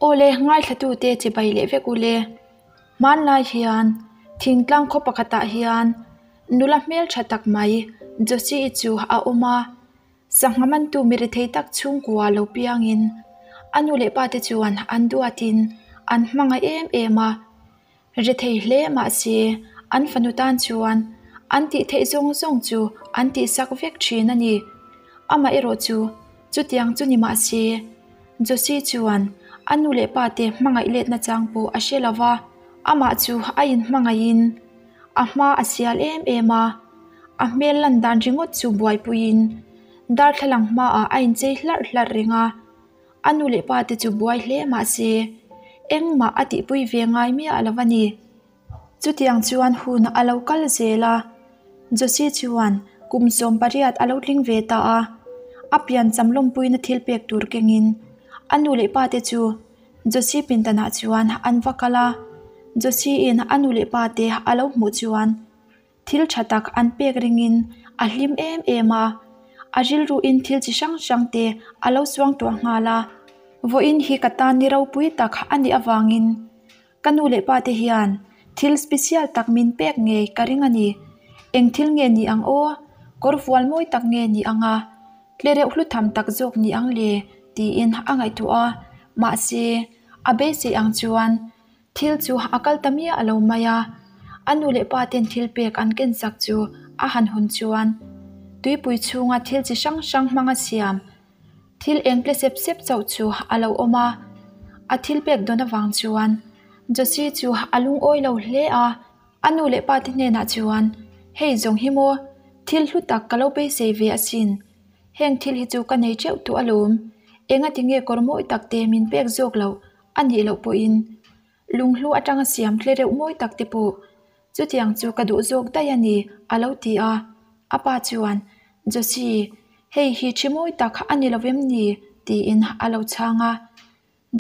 Awle, ngaithlatute chibai leh vek ule. Hmanlai hian thingtlang khaw pakhatah hian nula hmeltha tak mai Josie-i chu a awm a. Sangha mantu mi rethei tak chhungkua lo piangin a nu leh pate chuan an duatin an hmangaih em em a. Rethei hle mahse an fanu tan chuan an tih theih zawng zawng chu an tihsak vek thin a ni. Amaherawh chu chutiang chu ni mahse Josie chuan a nu leh pate hmangaih letna chang pawh a hre lo va, amah chu a inhmangaihin a hma a sial em em a, a hmel lan dan ringawt chu buaipuiin darthlalang hmaah a inchei hlarh hlarh reng a. A nu leh pa te chu buai hle mah se engmah a tihpui ve ngai miah lo a ni. Chutiang chuan hun a lo kal zel a, Josie chuan kum 18 a lo tling ve ta a, a piancham lawmpuina thil pek tur kengin a nu leh pa te chu Josie pindanah chuan an va kal a, Josie-in a nu leh pa te a lo hmuh chuan Thil tha tak an pek ringin a hlim em em a, a rilruin thil chi hrang hrang te a lo suang tuah nghal a. Vawiin hi ka tan ni ropui tak a nih avangin ka nu leh pa te hian thil special tak min pek ngei ka ring a ni. Eng thil nge ni ang aw? Kawr fual mawi tak nge ni ang a? Tle reuh hlu tham tak zawk ni ang le? tiin a ngaihtuah a, mahse a beisei ang chuan Thil chu a kal ta miah lo mai a, a nu leh pa ten thil pek an ken sak chu a han hawn chuan tuipui chhunga thil chi hrang hrang hmanga siam thil eng tle sep sep chauh chu a lo awm a. A thil pek dawn avang chuan Josie chu a lungawi lo hle a, a nu leh pa te hnenah chuan, Hei zawng hi maw, thil hlu tak ka lo beisei ve asin, heng thil hi chu ka nei teuh tawh alawm, engati nge kawr mawi tak te min pek zawk loh A nih loh pawhin lunghlu atanga siam tle reuh mawi tak te pawh chutiang chu ka duh zawk daih a ni a lo ti a. A pa chuan, Josie, hei hi thi mawi tak a ni lo vem ni? tiin a lo chhang a.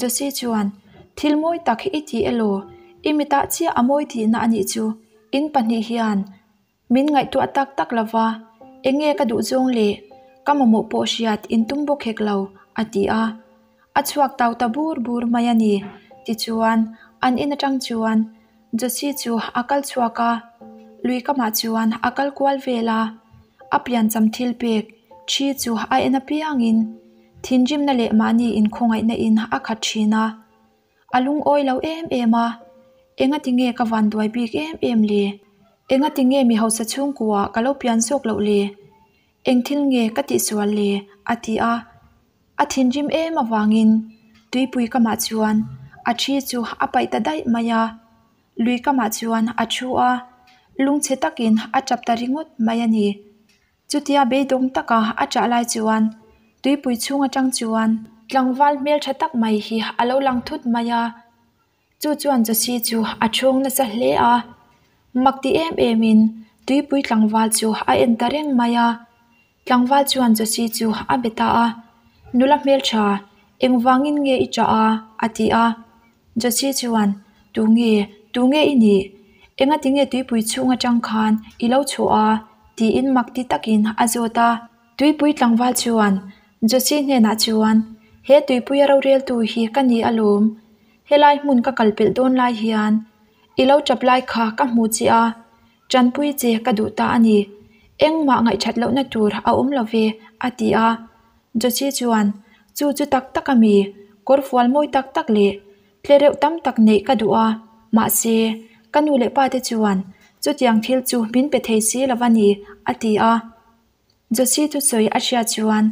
Josie chuan, Thil mawi tak i ti elaw? I mitah chiah a mawi tihna a nih chu. In pahnih hian Min ngaihtuah tak tak lo va, eng nge ka duh zawng le? Ka mamawh pawh hriat in tum bawk hek lo, a ti a. A chhuak tau ta bur bur mai a ni. Tichuan, an in atang chuan Josie chu a kal chhuak a, lui kamah chuan a kal kual vel a. A piancham thil pek thi chu a en apiangin thinrimna leh mahni inkhawngaihna in a khat thin a. A lungawi lo em em a, engati nge ka van duai bik em em le? Engati nge mi hausa chhungkua ka lo pian zawk loh le? Eng thil nge ka tihsual le? a ti a. A thinrim em avangin tuipui kamah chuan a thi chu a paih ta daih mai a. Lui kamah chuan a thu a, lungchhe takin a tap ta ringawt mai a ni. Chutia beidawng taka a ṭah lai chuan tuipui chhung aṭang chuan tlangval hmelṭha tak mai hi a lo lang thut mai a, chu chuan Josie chu a chhung nasa hle a, mak ti em emin tuipui tlangval chu a en ta reng mai a. Tlangval chuan Josie chu a be ta a, Nula hmelṭha, engvangin nge i ṭah a? a ti a. Josie chuan, Tunge, tunge i nih? Engati nge tuipui chhung atang khan i lo chhuah a? tiin mak ti takin a zawt a. Tuipui tlangval chuan Josie hnenah chuan, He tuipuia roreltu hi ka ni alawm. Helai hmun ka kal pelh dawn lai hian i lo tap lai kha ka hmu che a, tanpui che ka duh ta a ni. Engmah ngaihthat lohna tur a awm lo ve, a ti a. Josie chuan, Chu chu tak tak a mi, kawr fual mawi tak tak leh tle reuh tam tak neih ka duh a, mahse, ka nu leh pa te chuan chutiang thil chu min pe thei si lo a ni, a ti a. Josie thusawi a hriat chuan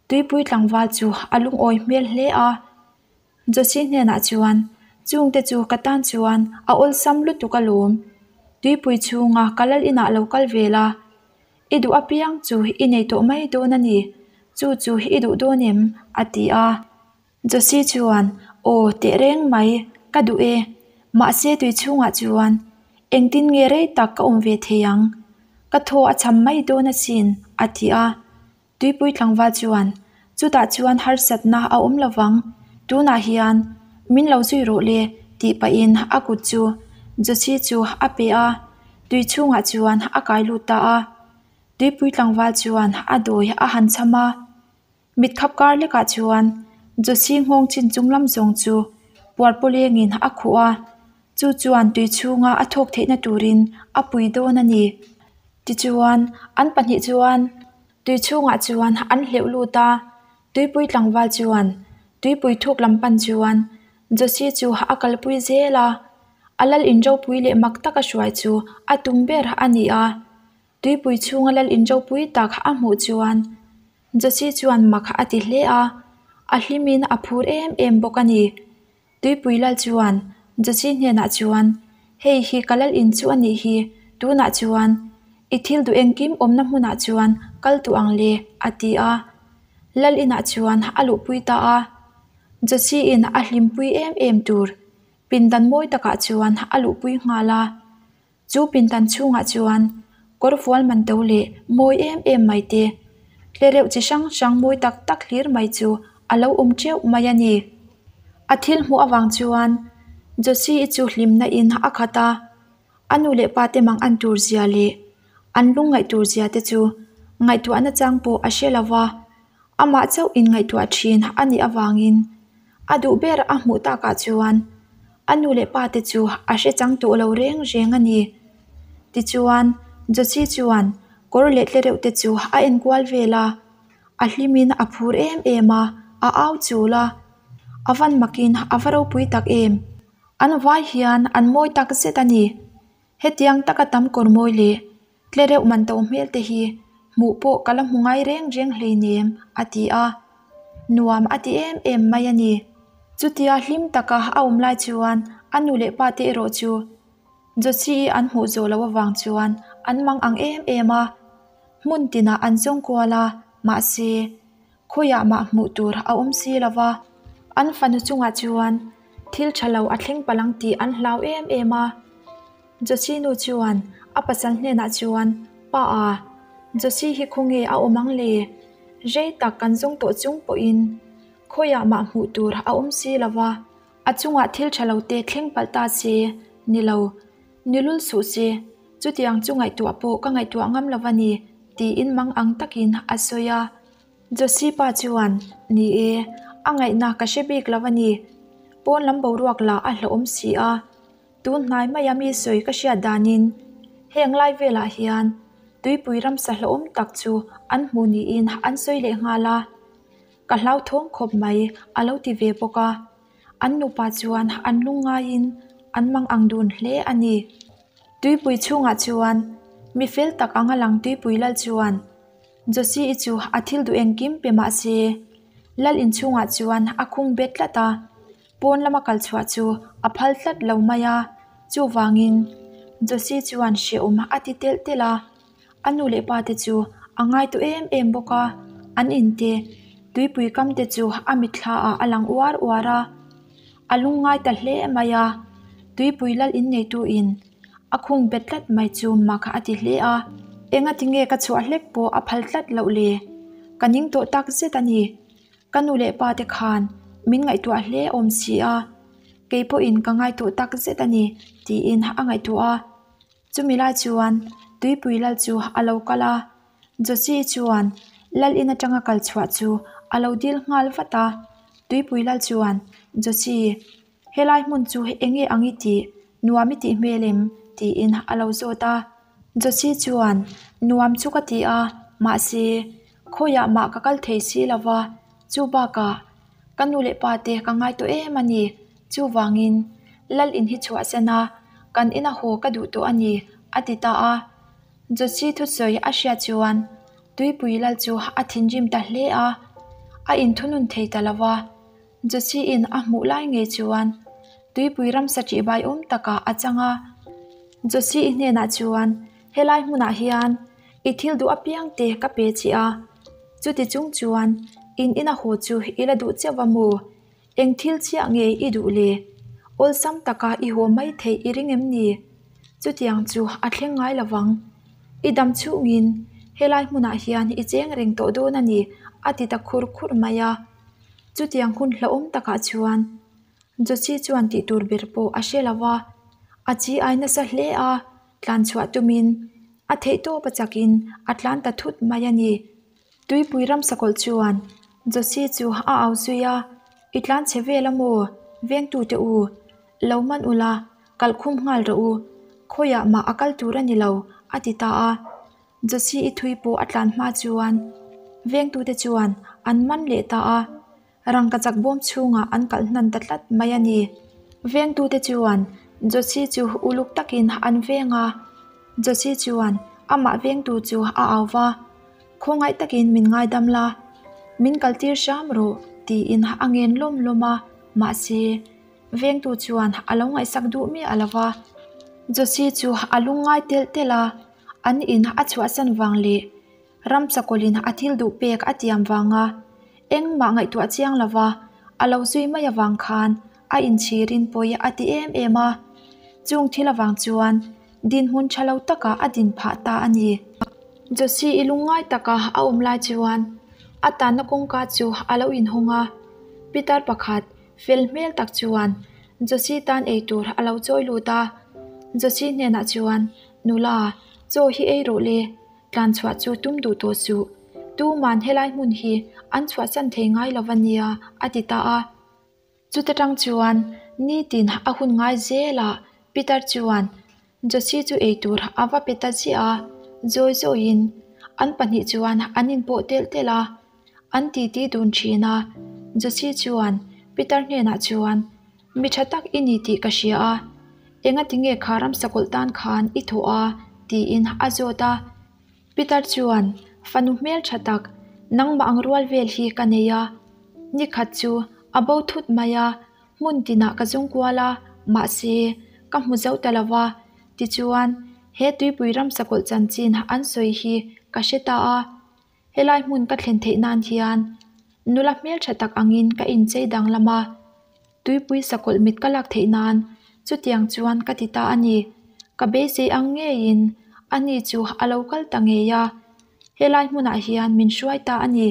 tuipui tlangval chu a lungawi hmel hle a. Josie hnenah chuan, Chungte chu ka tan chuan a awlsam lutuk alawm, tuipui chhunga ka lal inah lo kal ve la, I duh apiang chu i nei tawh mai dawn a ni, chu chu i duh dawn em? a ti a. Josie chuan, Aw, teh reng mai, ka duh e. Mahse tui chhungah chuan engtin nge rei tak ka awm ve thei ang? Ka thaw a cham mai dawn asin, a ti a. Tuipui tlangval chuan, Chutah chuan harsatna a awm lo vang, tunah hian min lo zui rawh le, tih pahin a kut chu Josie chu a pe a, tui chhungah chuan a kai lut ta a. Tuipui tlangval chuan a dawi a han cham a, mitkhap kar lekah chuan Josie nghawng chin chung lam zawng chu. Puarpawlengin a khuh a, chu chuan tui chhunga a thawk theihna turin a pui dawn a ni. Tichuan, an pahnih chuan tui chhungah chuan an hleuh lut a, tuipui tlangval chuan tuipui thuk lam pan chuan Josie chu a kalpui zel a, a lal in ropui leh mak taka hruai chu a tum ber a ni a. Tuipui chhunga lal in ropui tak a hmuh chuan Josie chuan mak a ti hle a, a hlimin a phur em em bawk a ni. Tuipui lal chuan Josie hnenah chuan, Hei hi ka lal in chu a nih hi, tunah chuan i thil duh engkim awmna hmunah chuan kal duh ang le, a ti a. Lal inah chuan a luhpui ta a. Josie in a hlimpui em em tur pindan mawi takah chuan a luhpui nghal a. Chu pindan chhungah chuan kawr fual man to leh mawi em em mai te, tlereuh chi hrang hrang mawi tak tak hlir mai chu a lo awm teuh mai a ni. A thil hmuh avang chuan Josie-i chu hlimna in a khat a, a nu leh pa te mang an tur zia leh an lungngaih tur zia te chu ngaihtuahna chang pawh a hre lo va, amah chauh inngaihtuah thin a nih avangin a duh ber a hmuh takah chuan a nu leh pa te chu a hre chang tawh lo reng reng a ni. Tichuan, Josie chuan kawr leh tlereuh te chu a enkual vel a, a hlimin a phur em em a, a au chul a, A van makin a va ropui tak em! An vai hian an mawi tak zet a ni. Hetiang taka tam kawr mawi leh tlereuh man to hmel te hi hmuh pawh ka la hmu ngai reng reng hleinem, a ti a. Nuam a ti em em mai a ni. Chutia hlim taka a awm lai chuan a nu leh pa te erawh chu Josie-i an hmuh zawh loh avang chuan an mang ang em em a. Hmun tinah an zawng kual a, mahse, khawiah mah hmuh tur a awm si lo va. An fanu chungah chuan thil tha lo a thleng palh ang tih an hlau em em a. Josie nu chuan a pasal hnenah chuan, Pa a, Josie hi khawnge a awm ang le? Rei tak kan zawng tawh chung pawhin khawiah mah hmuh tur a awm si lo va. A chungah thil tha lo te thleng palh ta se, ni lo, ni lul suh se, chutiang chu ngaihtuah pawh ka ngaihtuah ngam lo va ni, tiin mang ang takin a sawi a. Josie pa chuan, Ni e, a ngaihna ka hre bik lo a ni. Pawn lam boruak lah a hlauhawm si a. Tun hnai maia mi sawi ka hriat danin heng lai velah hian tuipui ramsa hlauhawm tak chu an hmu niin an sawi leh nghal a. Ka hlauthawng khawp mai a lo ti ve bawk a. An nupa chuan an lungngaiin an mang ang dun hle a ni. Tuipui chhungah chuan mi fel tak anga lang tuipui lal chuan Josie-i chu a thil duh engkim pe mah se, lal inchhungah chuan a khung bet tlat a, pawn lama kal chhuah chu a phal tlat lo mai a, chuvangin Josie chuan hrehawm a ti telh telh a, a nu leh pa te chu a ngai tawh em em bawk a, an inte tuipui kam te chu a mitthla ah a lang uar uar a, a lungngai ta hle mai a, tuipui lal inneitu in A khung bet tlat mai chu mak a ti hle a, Enga tinge ka chhuah hlek pawh a phal tlat loh le? Ka ning tawh tak zet a ni. Ka nu leh pa te khan min ngaihtuah hle awm si a, kei pawhin ka ngaihtuah tak zet a ni, tiin a ngaihtuah a. Chumi lai chuan tuipui lal chu a lo kal a, Josie chuan lal in atanga kal chhuah chu a lo dil nghal vat a. Tuipui lal chuan, Josie, Helai hmun chu enge ang i tih? Nuam i tih hmel em? tiin a lo zawt a. Josie chuan, Nuam chu ka ti a, mahse, khawiah mah ka kal thei si lo va, chu bakah ka nu leh pa te ka ngai tawh em a ni. Chuvangin, lal in hi chhuahsan a, kan ina haw ka duh tawh a ni, a ti ta a. Josie thusawi a hriat chuan tuipui lal chu a thinrim ta hle a, a inthunun thei ta lo va. Josie-in a hmuh lai ngei chuan tuipui ramsa ṭihbai awm takah a chang a. Josie-i hnenah chuan, Helai hmunah hian i thil duh apiang te ka pe che a, chuti chung chuan in ina haw chu i la duh cheuh va maw? Eng thil chiah nge i duh le? Awlsam taka i haw mai theih i ring em ni? Chutiang chu a thleng ngai lo vang. I dam chhungin helai hmunah hian i cheng reng tawh dawn a ni, a ti ta khur khur mai a. Chutiang hun hlauhawm takah chuan Josie chuan tih tur ber pawh a hre lo va, a chi ai nasa hle a, tlan chhuah tumin a theihtawp a chakin a tlan ta thut mai a ni. Tuipui ram sakawlh chuan Josie chu a au zui a, I tlan chhe vel a maw? Vengtute u, lo man ula, kalhkhum nghal rawh u, khawiah mah a kal tur a ni lo, a ti ta a. Josie-i thui pawh a tlan hma chuan vengtute chuan an man leh ta a, rangkachak bawm chhungah an kalh hnan ta tlat mai a ni. Vengtute chuan Josie chu uluk takin an veng a, Josie chuan amah vengtu chu a au va, Khawngaih takin min ngaidam la, min kaltir hram rawh tiin a ngen lawm lawm a, mahse vengtu chuan a lo ngaihsak duh miah lo va. Josie chu a lungngai telh telh a, an in a chhuahsan vang leh ramchakawlin a thil duh pek a tiam vanga engmah ngaihtuah chiang lo va a lo zui mai avang khan a inchhirin pawi a ti em em a. Chung thil avang chuan dinhmun tha lo takah a din phah ta a ni. Josie i lungngai taka a awm lai chuan a tanna kawngka chu a lo inhawng a, pitar pakhat fel hmel tak chuan Josie tan eitur a lo chawi lut a. Josie hnenah chuan, Nula, chaw hi ei rawh le, tlan chhuah chu tum duh tawh suh. Tuman helai hmun hi an chhuahsan thei ngai lo va nia, a ti ta a. Chuta tang chuan nitin a hun ngai zelah Peter chuan Josie chu eitur a va pe ta ziah a, zawi zawiin an pahnih chuan an inpawh telh telh a, an titi dun thin a. Josie chuan Peter hnenah chuan, Mi tha tak i ni tih ka hria a, engati nge kha ramsakawlh tan khan i thawh a? tiin a zawt a. Peter chuan, Fanu hmel tha tak, nangmah ang rual vel hi ka nei a. Nikhat chu a bo thut mai a, hmun tinah ka zung kual a, mahse, ka hmu zo ta lo va. Tichuan, he tuipui ramsakawlh chanchin an sawi hi ka hre ta a. Helai hmun ka thlen theih nan hian nula hmel tha tak angin ka inchei danglam a. Tuipui sakawlh mit ka lak theih nan chutiang chuan ka ti ta a ni. Ka beisei ang ngeiin ani chu a lo kal ta ngei a, helai hmunah hian min hruai ta a ni.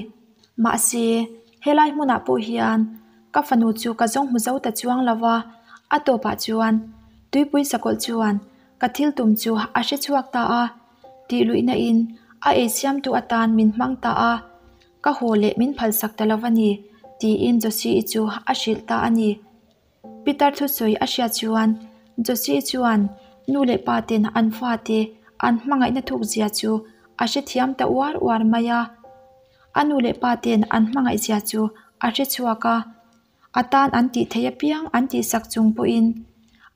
Mahse, helai hmunah pawh hian ka fanu chu ka zawng hmu zo ta chuang lo va, a tawpah chuan tuipui sakawlh chuan ka thil tum chu a hre chhuak ta a, tih luihna in a ei siamtu atan min hmang ta a. Ka haw leh min phalsak ta lo a ni, tiin Josie-i chu a hrilh ta a ni. Pitar thusawi a hriat chuan Josie chuan nu leh pa ten an fate an hmangaihna thukzia chu a hrethiam ta uar uar mai a. A nu leh pa ten an hmangaihzia chu a hrechhuak a, a tan an tih theih apiang an tihsak chung pawhin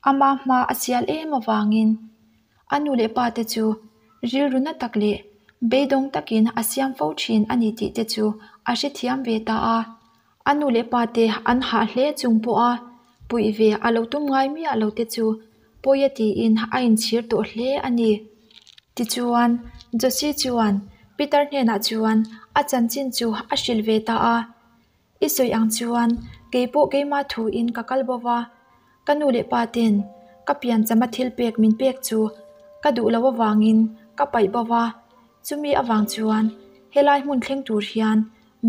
ama hma a sial em avangin A nu leh pa te chu rilru na tak leh beidawng takin a siam fo thin a ni tih te chu a hrethiam ve ta a. A nu leh pa te an hah hle chung pawha puih ve a lo tum ngai miah lo te chu pawi a tiin a inchhir tawh hle a ni. Tichuan, Josie chuan Peter hnenah chuan a chanchin chu a hrilh ve ta a. I sawi ang chuan kei pawh keima thuin ka kal bo va, ka nu leh pa ten ka pianchama thil pek min pek chu ka duh loh avangin ka paih bo va, chumi avang chuan helai hmun thleng tur hian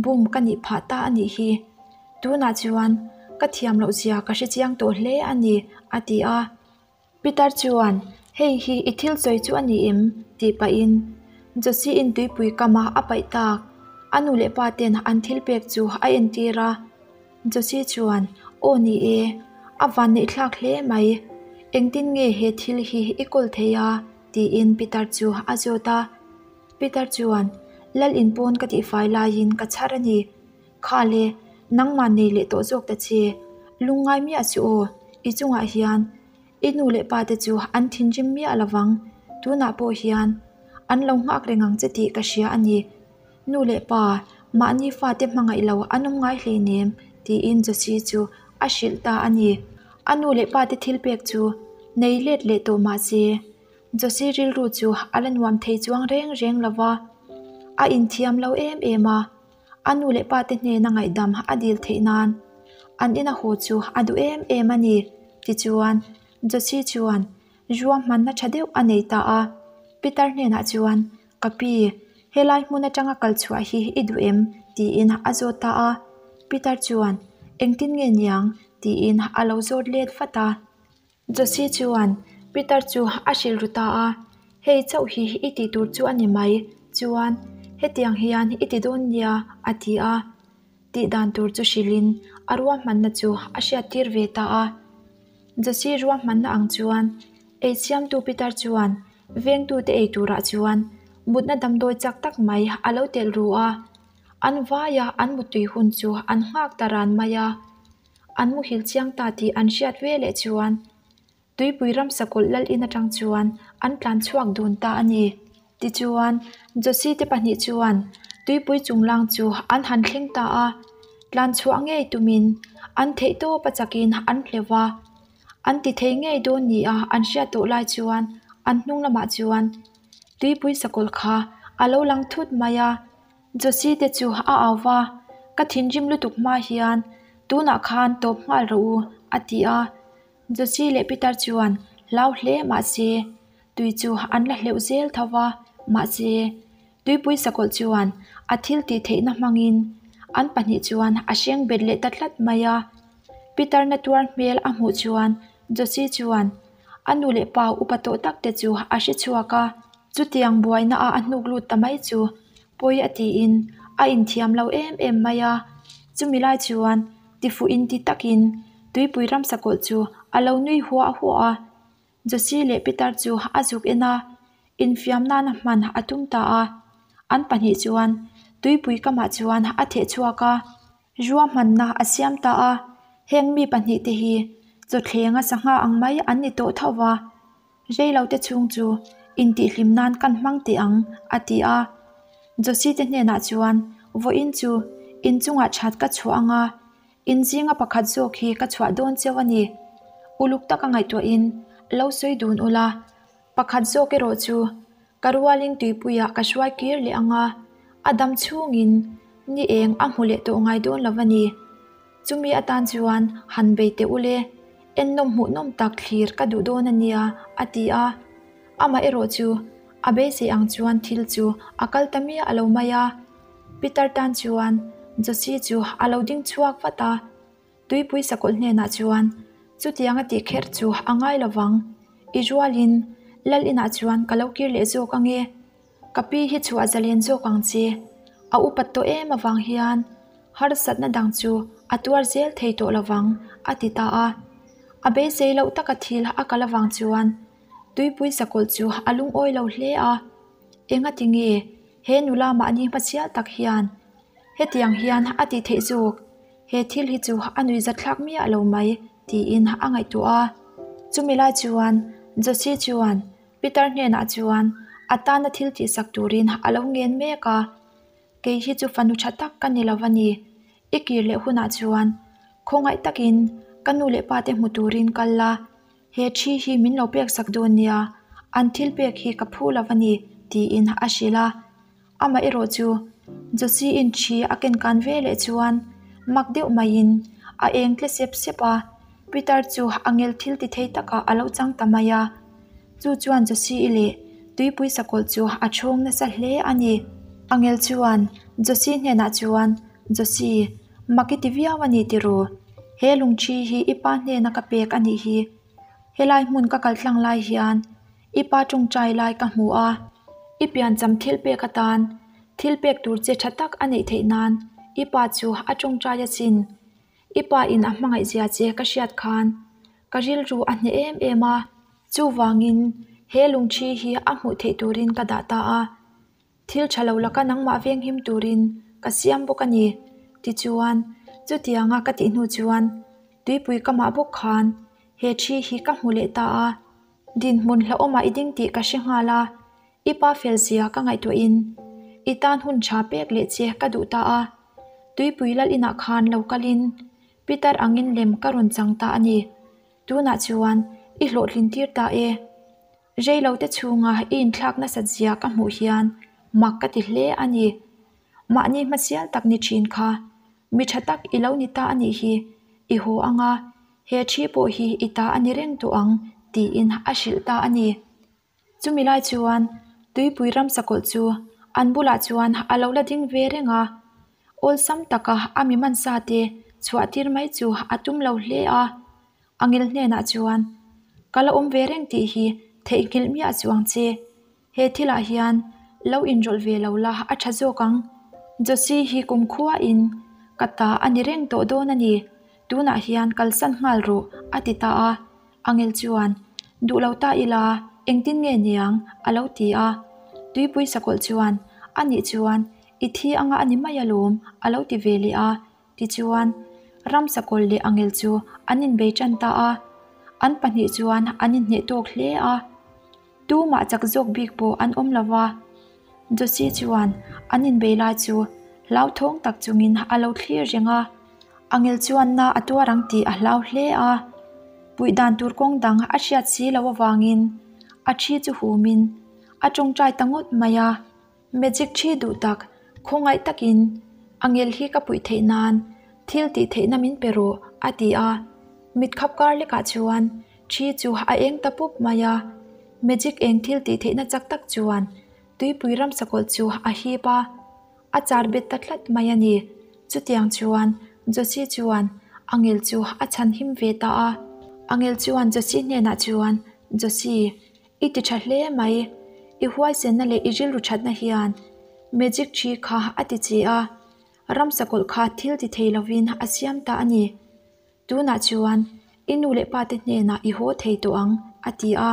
bum ka nih phah ta a nih hi. Tunah chuan ka thiam loh zia ka hre chiang tawh hle a ni, a ti a. Pitar chuan, Hei hi i thil sawi chu a ni em? tih pahin Josie-in tuipui kama a paih tak. A nu leh pa ten an thil pek chu a entir a. Josie chuan, Aw ni e, a vanneih thlak hle mai. Engtin nge he thil hi i kawl thei a? tiin Pitar chu a zawt a. Pitar chuan, Lal in pawn ka tihfai laiin ka chhar a ni. Kha le, nangmah nei leh tawh zawk ta che. Lungngai miah chu aw, i chungah hian i nu leh pa te chu an thinrim miah lovang, tunah pawh hian an lo nghak reng ang che tih ka hria a ni. Nu leh pa, mahni fate hmangaih lo an awm ngai hleinem, tiin Josie chu a hrilh ta a ni. A nu leh pa te thil pek chu nei let leh tawh mah se, Josie rilru chu a la nuam thei chuang reng reng lo va, a inthiam lo em em a. A nu leh pa te hnena ngaihdam a dil theih nan an ina haw chu a duh em em a ni. Tichuan, Josie chuan ruahmanna tha deuh a nei ta a. Peter hnenah chuan, Ka pi, helai hmun atanga kal chhuah hi i duh em? tiin a zawt ta a. Peter chuan, Engtin nge niang? tiin a lo zawt let vat a. Josie chuan Peter chu a hrilh ru ta a, Hei chauh hi i tih tur chu a ni mai, chuan hetiang hian i ti dawn nia, a ti a. tih dan tur chu hrilhin a ruahmanna chu a hriattir ve ta a. Josie ruahmanna ang chuan ei siamtu pitar chuan vengtute ei turah chuan mutna damdawi chak tak mai a lo telh ru a. An vaia an muttui hun chu an nghak ta ran mai a. An muhil chiang ta tih an hriat veleh chuan Tuipui ram sakawlh lal in atang chuan an tlan chhuak dun ta a ni. Tichuan, Josie te pahnih chuan tuipui chunglang chu an han thleng ta a, tlan chhuah ngei tumin an theih tawp a chakin an hleuh a. An ti thei ngei dawn nia an hriat tawh lai chuan an hnung lamah chuan tuipui sakawlh kha a lo lang thut mai a. Josie te chu a au va, Ka thinrim lutuk hma hian tunah khan tawp nghal rawh u, a ti a. Josie leh Peter chuan hlau hle mahse tui chu an la hleuh zel tho va, mahse tuipui sakawlh chuan a thil tih theihna hmangin an pahnih chuan a hreng bet leh ta tlat mai a. Peter na tuar hmel a hmuh chuan Josie chuan a nu leh pa upa tawh tak te chu a hre chhuak a, chutiang buaina a a hnuk lut ta mai chu pawi a tiin a inthiam lo em em mai a, chumi lai chuan Tifuh inti takin tuipui ram sakawlh chu a lo nui huah huah a. Josie leh Peter chu a zuk en a, infiam nana hman a tum ta a. An pahnih chuan tuipui kamah chuan a theh chhuak a, ruahmanna a siam ta a. Heng mi pahnih te hi chawthlenga sangha ang mai an ni tawh tho va. Reilote chhung chu intihhlim nan kan hmang teh ang, a ti a. Josie te hnenah chuan, Vawiin chu inchungah that ka chhuah ang a, in zinga pakhat zawk hi ka chhuah dawn cheu a ni. Uluk taka ngaihtuahin lo sawi dun ula, pakhat zawk erawh chu ka rualin tuipuiah ka hruai kir leh ang a, a dam chhungin ni eng a hmu leh tawh ngai dawn lo a ni. Chumi atan chuan han bei teh ule, ennawm hmuhnawm tak thlir ka duh dawn a nia, a ti a. Amah erawh chu a beisei ang chuan thil chu a kal ta miah lo mai a. Peter tan chuan Josie chu a lo ding chhuak vat a. Tuipui sakawlh hnenah chuan chutiang a tih kher chu a ngai lo vang. I rualin Lal inah chuan ka lo kir leh zawk ange. Ka pi hi chhuah zalen zawk ang che. A upat tawh em avang hian harsatna dang chu a tuar zel thei tawh lovang, a ti ta a. A beisei loh taka thil a kal avang chuan tuipui sakawlh chu a lungawi lo hle a. Engati nge he nula mahni hmachhial tak hian hetiang hian a tih theih zawk? He thil hi chu a nuihzatthlak miah lo mai, tiin a ngaihtuah a. Chumi lai chuan Josie chuan Peter hnenah chuan a tana thil tihsak turin a lo ngen mek a, Kei hi chu fanu tha tak ka ni lo a ni. I kir leh hunah chuan khawngaih takin ka nu leh pa te hmu turin kal la, he thi hi min lo peksak dawn nia, an thil pek hi ka phu lo a ni, tiin a hrilh a. Amah erawh chu Josie-in thi a ken kan ve leh chuan mak deuh maiin a eng tle sep sep a, Peter chu a ngel thil ti thei takah a lo chang ta mai a. Chu chuan Josie-i leh tuipui sakawlh chu a chhawng nasa hle a ni. Angel chuan Josie hnenah chuan, Josie, mak i ti viau a ni tiraw? He lungṭhi hi i pa hnena ka pek a nih hi. Helai hmun ka kal tlang lai hian i pa tawngtai lai ka hmu a, i piancham thil pek atan thil pek tur che tha tak a neih theih nan i pa chu a tawngtai asin. I pa in a hmangaih zia che ka hriat khan ka rilru a hneh em em a, chuvangin he lungthi hi a hmuh theih turin ka dah ta a. Thil tha lo laka nangmah venghim turin ka siam bawk a ni. Tichuan, chutianga ka tih hnu chuan tuipui ka mah bawk khan he thi hi ka hmu leh ta a. Dinhmun hlauhawmah i ding tih ka hre nghal a, i pa fel zia ka ngaihtuahin i tan hun tha pek leh che ka duh ta a. Tuipui lal inah khan lo kalin Peter angin lem ka rawn chang ta a ni. Tunah chuan i hlawhtlin tir ta e. Reilote chhunga i inthlak nasat zia ka hmuh hian mak ka ti hle a ni. Mahni hmasial tak ni thin kha mi tha tak i lo ni ta a nih hi i haw ang a, he thi pawh hi i ta a ni reng tawh ang tiin a hrilh ta a ni. Chumi lai chuan tuipui ram sakawlh chu an bulah chuan a lo la ding ve reng a, awlsam taka a mi hmansa te chhuah tir mai chu a tum lo hle a. Angel hnenah chuan, Ka la awm ve reng tih hi theihnghilh miah chuang che. He thilah hian lo inrawlh ve lo la a tha zawk ang. Josie hi kumkhuain Ka ta a ni reng tawh dawn a ni. Tunah hian kalsan nghal rawh, a ti ta a. Angel chuan, Duh lo ta ila, engtin nge niang? a lo ti a. Tuipui sakawlh chuan, A nih chuan, i thi anga a ni mai alawm, a lo ti ve leh a. Tichuan, ramsakawlh leh angel chu an inbei tan ta a. An pahnih chuan an inhneh tawk hle a. Tumah chak zawk bik pawh an awm lo va. Josi chuan an inbei lai chu hlauthawng tak chungin a lo thlir reng a. Angel chuan na a tuar ang tih a hlau hle a. Puih dan tur kawng dang a hriat si loh avangin a thi chu humin a tawngtai ta ngawt mai a. Magic thi duh tak, khawngaih takin angel hi ka puih theih nan thil tih theihna min pe rawh, a ti a. Mit khap kar lekah chuan thi chu a eng ta pup mai a. Magic eng thil tih theihna chak tak chuan tuipui ramsakawlh chu a hip a, a char bet ta tlat mai a ni. Chutiang chuan Josie chuan angel chu a chhan him ve ta a. Angel chuan Josie hnenah chuan, Josie, I ti tha hle mai. I huaisenna leh i rilru thatna hian magic thi kha a ti che a, ramsakawlh kha thil ti thei lovin a siam ta a ni. Tunah chuan i nu leh pa te hnenah i haw thei tawh ang, a ti a.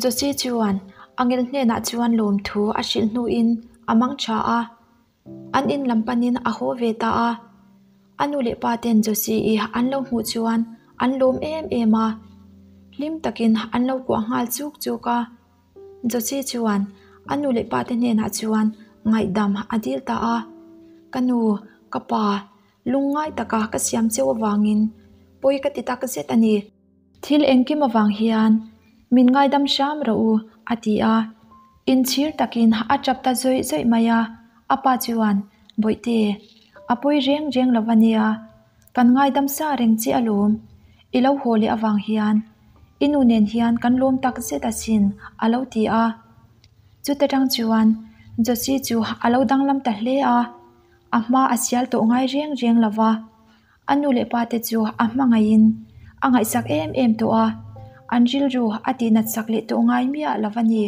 Josie chuan Angel hnenah chuan lawmthu a hrilh hnuin a mang tha a. An in lam panin a haw ve ta a. A nu leh pa ten Josie-i an lo hmuh chuan an lawm em em a. Hlim takin an lo kuah nghal chuk chuk a. Josie chuan a nu leh pa te hnenah chuan ngaihdam a dil ta a. Ka nu, ka pa, lungngai taka ka siam cheu avangin pawi ka ti tak zet a ni. Thil engkim avang hian min ngaidam hram rawh u, a ti a. Inchhir takin a tap ta zawih zawih mai a. A pa chuan, Bawihte, a pawi reng reng lo va nia, kan ngaidam sa reng che alawm. I lo haw leh avang hian i nu nen hian kan lawm tak zet asin, a lo ti a. Chuta tang chuan Josie chu a lo danglam ta hle a, a hma a sial tawh ngai reng reng lo va. A nu leh pa te chu a hmangaihin a ngaihsak em em tawh a, an rilru a tihnat sak leh tawh ngai miah lo a ni.